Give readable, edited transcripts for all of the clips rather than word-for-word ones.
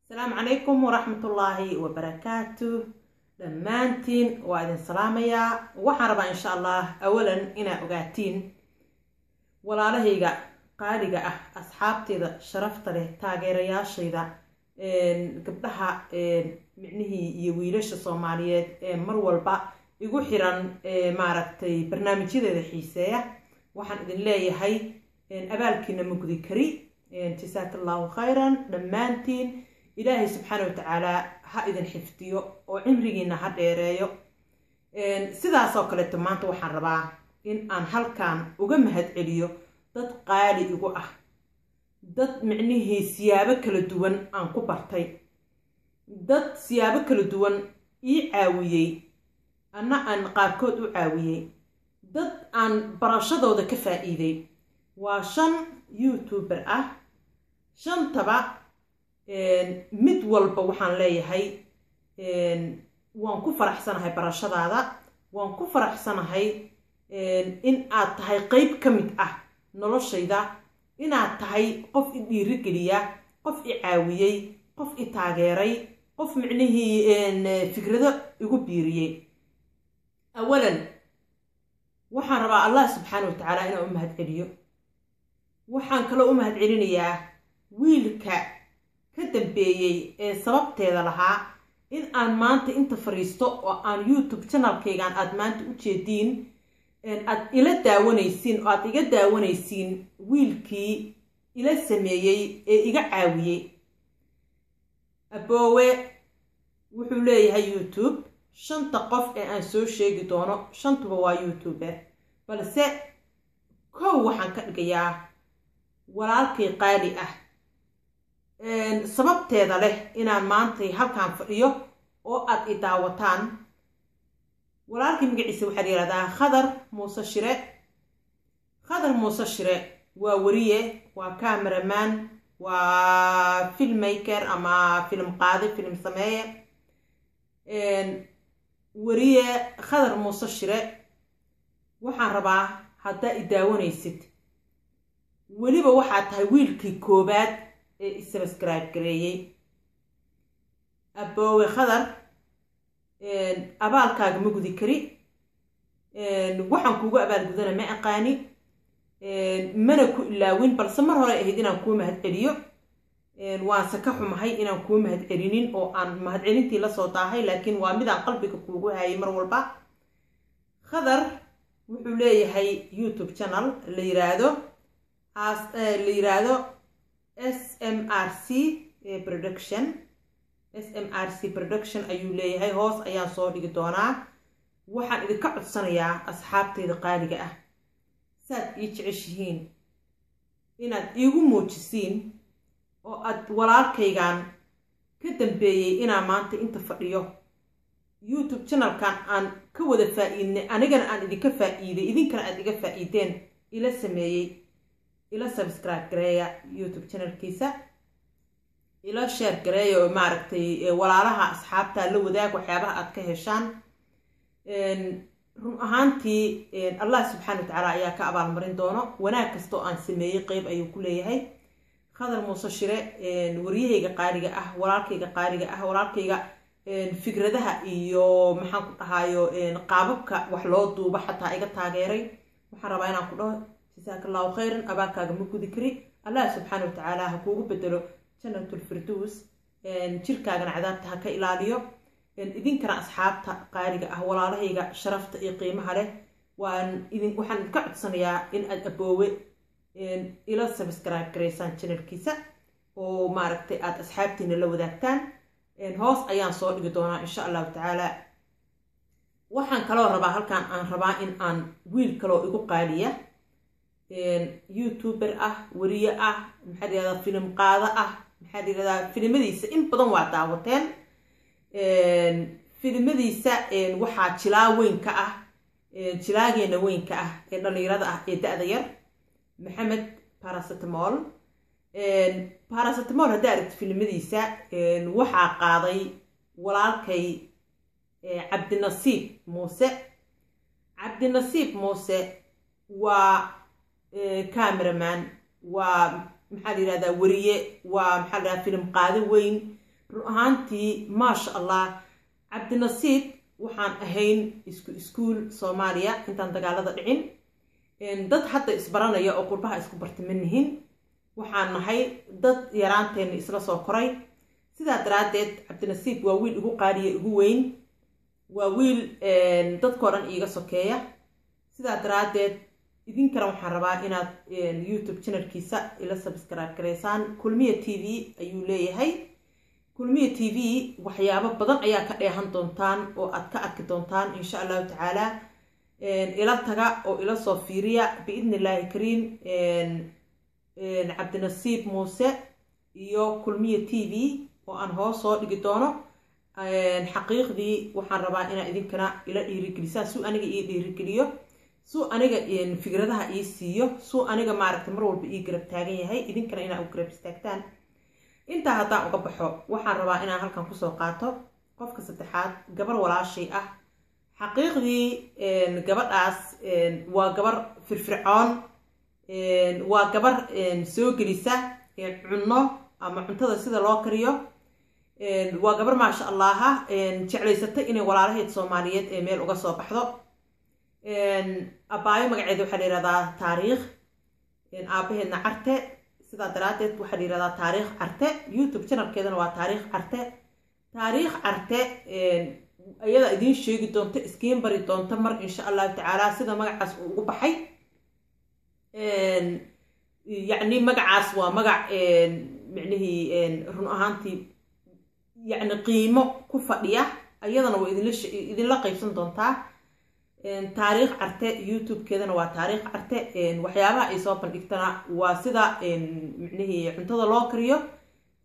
Asalaamu calaykum waraxmatullaahi wabarakaatu. Dhammaantiin waa idin salaamayaa. Waxaan rabaa, insha Allah, awalan inaa ogaatiin, walaalahayga qaaliga ah, asxaabteyda sharafta leh, taageerayaashayda, gabdhaha micnihii iyo wiilasha Soomaaliyeed ee mar walba igu xiran, maaragtay, barnaamijyadeeda xiiseeya, waxaan idin leeyahay abaalkiina ma gudi kari. Jasaaka Allahu khayran dhammaantiin. Ilaahay subxaana wa tacaala ha idin xifdiyo oo cimrigiina ha dheereeyo. Sidaasoo kaleeto maanta waxaan rabaa in aan halkan uga mahad celiyo dad qaali igu ah, dad micnihii siyaabo kala duwan aan ku bartay, dad siyaabo kala duwan ii caawiyey, anna aan qaarkood u caawiyey, dad aan barashadooda ka faa'iiday. Waa shan YouTuber ah. Shantaba mid walba waxaan leeyahay waan ku faraxsanahay barashadaada, waan ku faraxsanahay in aad tahay qeyb ka mid ah noloshayda, inaad tahay qof i dhiirigeliya, qof i caawiyey, qof i taageeray, qof micnihii fikrado igu biiriyey. Awalan waxaan rabaa Allah subxaana wa tacaala inaan u mahad celiyo. Waxaan kaloo u mahad celinayaa wiilka ka dambeeyey ee sababteeda lahaa in aan maanta inta fariisto oo aan YouTube channelkaygan aad maanta u jeediin, aad ila daawanaysiin oo aad iga daawanaysiin, wiilkii ila sameeyey ee iga caawiyey. Aboowe wuxuu leeyahay YouTube. Shanta qof ee aan soo sheegi doono shantuba waa YouTuber, balse kow waxaan ka dhigayaa walaalkay qaali ah, sababteeda leh inaan maantay halkaan fadhiyo oo aad i daawataan. Walaalkii magaciisa waxaa la yihahdaa Khadar Muuse Shire. Khadar Muuse Shire waa wariye, waa cameraman, waa filmmaker ama film qaade, film sameeye. Wariye Khadar Muuse Shire, waxaan rabaa haddaa i daawanaysid, weliba waxaad tahay wiilkii koobaad ee i subscribe gareeyey. Aboowe Khadar, abaalkaaga ma gudi kari. Waxaan kuugu abaalgudana ma aqaani, mana ku ilaawin, balse mar hore ahayd inaan kuu mahad celiyo. Waanse ka xumahay inaan kuu mahad celinin oo aan mahadcelintii lasoo daahay, laakiin waa midaan qalbiga kuugu hayay mar walba. Khadar wuxuu leeyahay YouTube channel la yiraahdo SMRC Production. SMRC Production ayuu leeyahay. Hoos ayaan soo dhigi doonaa. Waxaan idinka codsanayaa, asxaabtayda qaaliga ah, saad ii jeceshihiin inaad iigu muujisiin oo aad walaalkaygan ka dambeeyey inaan maanta inta fadhiyo, YouTube channelkan aan ka wada faa-iidnay, anigana aan idinka faa-iiday, idinkana aad iga faa-iideen, ila sameeyey, ila subscribe gareeya YouTube channelkiisa, ila share gareeya oo, maaragtay, walaalaha asxaabta la wadaag waxyaabaha aad ka heshaan. Run ahaantii Allah subxaana wa tacaala ayaa ka abaalmarin doono. Wanaag kasta oo aan sameeyey qeyb ayuu ku leeyahay Khadar Muuse Shire, waryahayga qaaliga ah, walaalkayga qaaliga ah, walaalkayga fikradaha iyo, maxaan ku dhahayo, qaababka wax loo duubo xataa iga taageeray. Waxaan rabaa inaan ku dhaho jasaaka Allahu khayran. Abaalkaaga ma gudi kari. Allah subxaana wa tacaala ha kuugu bedelo Janatulfirduus, jirkaagana cadaabta ha ka ilaaliyo. Idinkana, asxaabta qaaliga ah, walaalahayga sharafta iyo qiimaha leh, waan idin waxaan idinka codsanayaa in aad aboowe ila subscribe garaysaan channelkiisa oo, maaragtay, aada asxaabtiina la wadaagtaan. Hoos ayaan soo dhigi doonaa, insha Allahu tacaala. Waxaan kaloo rabaa, halkaan aan rabaa in aan wiil kaloo igu qaaliya, YouTuber ah, wariye ah, maxaa la yihahdaa, film qaado ah, maxaa la yihahdaa, filimadiisa in badan waa daawateen. Filimadiisa waxaa jilaa weyn ka ah, jilaageena weynka ah ee dhalinyarada ah ee da-da yar, Maxamed Paracetamol. Paracetamol haddaa aragti filimadiisa, waxaa qaaday walaalkay Cabdinasiib Muuse. Cabdinasiib Muuse waa cameraman, waa, maxaa la yihahdaa, wariye, waa, maxaa la yihahdaa, film qaado weyn. Run ahaantii, maasha Allah, Cabdinasiib waxaan ahayn isku iskuul Soomaaliya intaan dagaalada dhicin. Dad hadda isbaranaya oo qurbaha isku barta ma nihin. Waxaan nahay dad yaraanteenna isla soo koray. Sidaa daraaddeed Cabdinasiib waa wiil igu qaaliya, igu weyn, waa wiil dadkoo dhan iiga sokeeya. Sidaa daraaddeed idinkana waxaan rabaa inaad YouTube channelkiisa ila subscribe gareysaan. Kulmiya TV ayuu leeyahay. Kulmiya TV waxyaabo badan ayaa ka dheehan doontaan oo aad ka arki doontaan, insha Allahu tacaala. Ila taga oo ila soo fiiriya, biidni Illaahi kariim. Cabdinasiib Muuse iyo Kulmiya TV oo aan hoos soo dhigi doono. Xaqiiqdii waxaan rabaa inaa idinkana ila dhiirigelisaan, suu aniga ii dhiirigeliyo, suu aniga fikradaha ii siiyo, suu aniga maaragtay mar walba ii garab taagan yahay, idinkana inaa u garab istaagtaan. Intaa haddaan uga baxo, waxaan rabaa inaan halkan kusoo qaato qofka saddexaad, gabar walaashay ah. Xaqiiqdii gabadhaas waa gabar firfircoon, waa gabar soo gelisa cunno ama cuntada sida loo kariyo. Waa gabar, maasha Allaha, jeclaysatay inay walaalaheyd Soomaaliyeed ee meel uga soo baxdo. Abaayo magaceeda waxaa la yihahdaa Taariikh, aabaheedna Carte. Sidaa daraaddeed waxaa la yihahdaa Taariikh Carte. YouTube channelkeedana waa Taariikh Carte. Taariikh Carte ayadaa idiin sheegi doonto, iskiin bari doonto mar, insha Allahu tacaala, sida magacaas uu ugu baxay. Yacni magacaas waa magac micnihii run ahaantii yacni qiimo ku fadhiya. Ayadana waa idinla qaybsan doontaa. Taariikh Carte YouTube-keedana waa Taariikh Carte. Waxyaabaha ay soo bandhigtana waa sida micnihii cuntada loo kariyo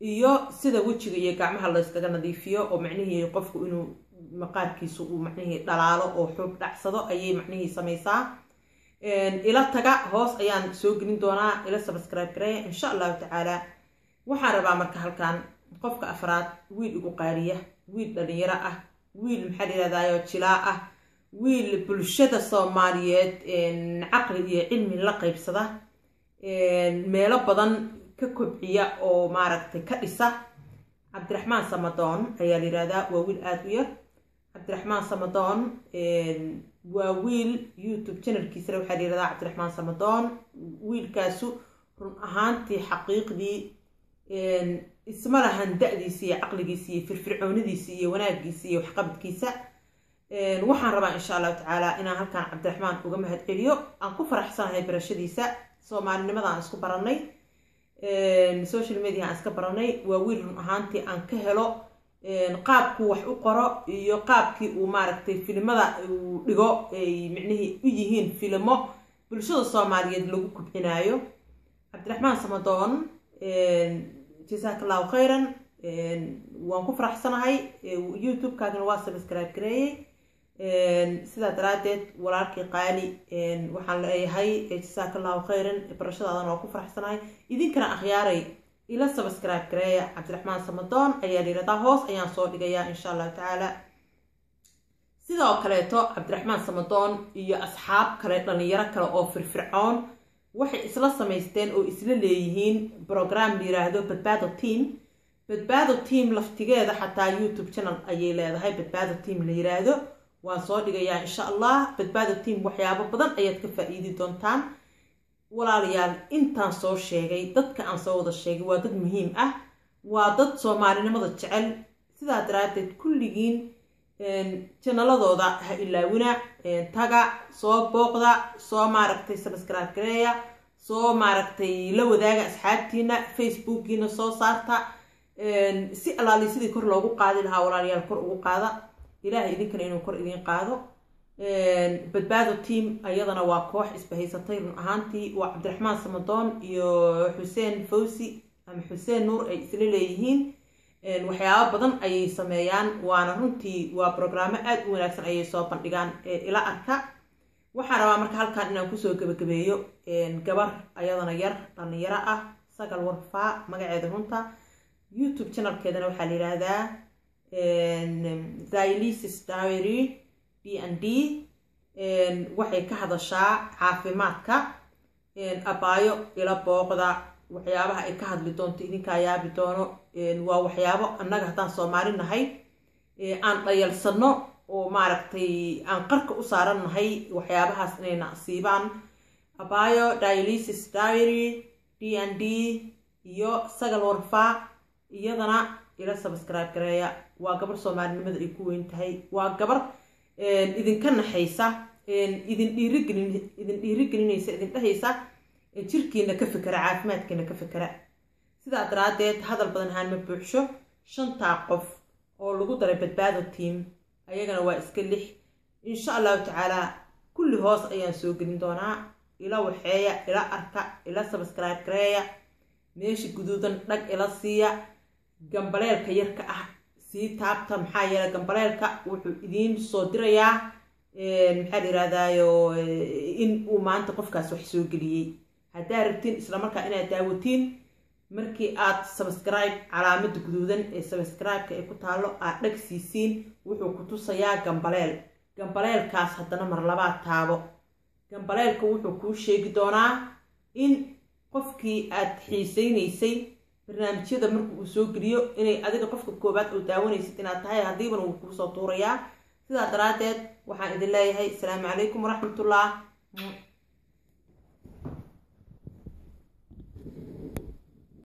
iyo sida wejiga iyo gacmaha layskaga nadiifiyo, oo macnihii qofku inuu maqaarkiisu uu macnihii dhalaalo oo xuub dhacsado ayay macnihii samaysaa. Ila taga, hoos ayaan soo gelin doonaa, ila subscribe gareeya, insha Allahu tacaala. Waxaan rabaa marka halkan qofka afraad, wiil igu qaaliya, wiil dhalinyaro ah, wiil maxaa la yihahdayo jilaa ah, wiil bulshada Soomaaliyeed caqli iyo cilmi la qaybsada, meelo badan ka kobciya oo maaragtay ka dhisa. Cabdiraxmaan Samadoon ayaa la yihahdaa. Waa wiil aada u yar. Cabdiraxmaan Samadoon waa wiil YouTube channelkiisana waxaa la yihahdaa Cabdiraxmaan Samadoon. Wiilkaasu run ahaantii, xaqiiqdii, isma lahan da-diisa iyo caqligiisa iyo firfircoonidiisa iyo wanaagiisa iyo waxqabadkiisa. Waxaan rabaa, insha Allahu tacaala, inaan halkan Cabdiraxmaan uga mahad celiyo. Aan ku faraxsanahay barashadiisa. Soomaalinimada aan isku baranay, social media aan iska baranay. Waa wiil run ahaantii aan ka helo qaabkuu wax u qoro iyo qaabkii uu maaragtay filimada uu dhigo ay micnihii u yihiin filimo bulshada Soomaaliyeed lagu kubcinaayo. Cabdiraxmaan Samadoon, jasaaka Allahu khayran, waan ku faraxsanahay. YouTube-kaagana waa subscribe gareeyey. Sidaa daraaddeed walaalkii qaali waxaan leeyahay jasaaka Allahu khayran, barashadaadana waa ku faraxsanahay. Idinkana akhyaaray ila subscribe gareeya. Cabdiraxmaan Samadoon ayaa la yihahdaa, hoos ayaan soo dhigayaa, insha Allahu tacaala. Sidoo kaleeto Cabdiraxmaan Samadoon iyo asxaab kale, dhalinyaro kale oo firfircoon, waxay isla samaysteen oo isla leeyihiin program la yiraahdo Badbaado Team. Badbaado Team laftigeeda xataa YouTube channel ayay leedahay Badbaado Team la yiraahdo, waan soo dhigayaa, insha Allah. Badbaado Team waxyaabo badan ayaad ka faa-iidi doontaan. Walaalayaal, intaan soo sheegay, dadka aan soo wada sheegay, waa dad muhiim ah, waa dad Soomaalinimada jecel. Sidaa daraaddeed kulligiin channeladooda ha ilaawina, taga, soo booqda, soo maaragtay subscribe gareeya, soo maaragtay la wadaaga asxaabtiina, Facebookiina soo saarta, si alaali sidii kor loogu qaadi lahaa. Walaalayaal, kor ugu qaada, Ilaahay idinkana inuu kor idiin qaado. Badbaado Team ayadana waa koox isbahaysatay. Run ahaantii waa Cabdiraxmaan Samadoon iyo Xuseen Fawsi ama Xuseen Nuur ay isla leeyihiin. Waxyaabo badan ayay sameeyaan, waana runtii waa brograamo aada u wanaagsan ayay soo bandhigaan. Ila arka. Waxaan rabaa marka halkan inaan kusoo gebagabeeyo gabar ayadana yar, dhalinyaro ah, Sagal Warfaa magaceeda runta. YouTube channelkeedana waxaa la yihahdaa Dialysis Diary D n D. Waxay ka hadashaa caafimaadka. Abaayo ila booqda. Waxyaabaha ay ka hadli doonto idinkaa yaabi doono. Waa waxyaabo annaga haddaan Soomaali nahay aan dhayalsano oo maaragtay aan qarka u saaran nahay waxyaabahaas inayna asiibaan. Abaayo Dialysis Diary D n D iyo Sagal Warfaa iyadana ila subscribe gareeya. Waa gabar Soomaalinimada ay ku weyn tahay, waa gabar idinka naxaysa, idin dhiirigelin, idin dhiirigelinaysa, idin dhehaysa jirkiina ka fikera, caafimaadkiina ka fikera. Sidaa daraaddeed hadal badan haan ma buuxsho. Shantaa qof oo lagu daray Badbaado Team ayagana waa iska lix. Insha Allahu tacaalaa kulli hoos ayaan soo gelin doonaa. Ila waxeeya, ila arka, ila subscribe gareeya, meesha guduudan dhag ila siiya, gambaleelka yarka ah sii taabta. Maxaa yeelay gambaleelka wuxuu idiin soo dirayaa, maxaa la yirahdaayo, in uu maanta qofkaas wax soo geliyey. Haddaa rabtiin islamarkaa inaad daawatiin, markii aad subscribe calaamada guduudan ee subscribe-ka ay ku taallo aad dhag siisiin, wuxuu ku tusayaa gambaleel. Gambaleelkaas haddana mar labaad taabo. Gambaleelka wuxuu kuu sheegi doonaa in qofkii aad xiisaynaysay barnaamijyada marka uu soo geliyo inay adiga qofka koowaad oo daawanaysid inaad tahay. Haddiibana wuu kuusoo tuurayaa. Sidaa daraaddeed waxaan idin leeyahay asalaamu calaykum waraxmatullah.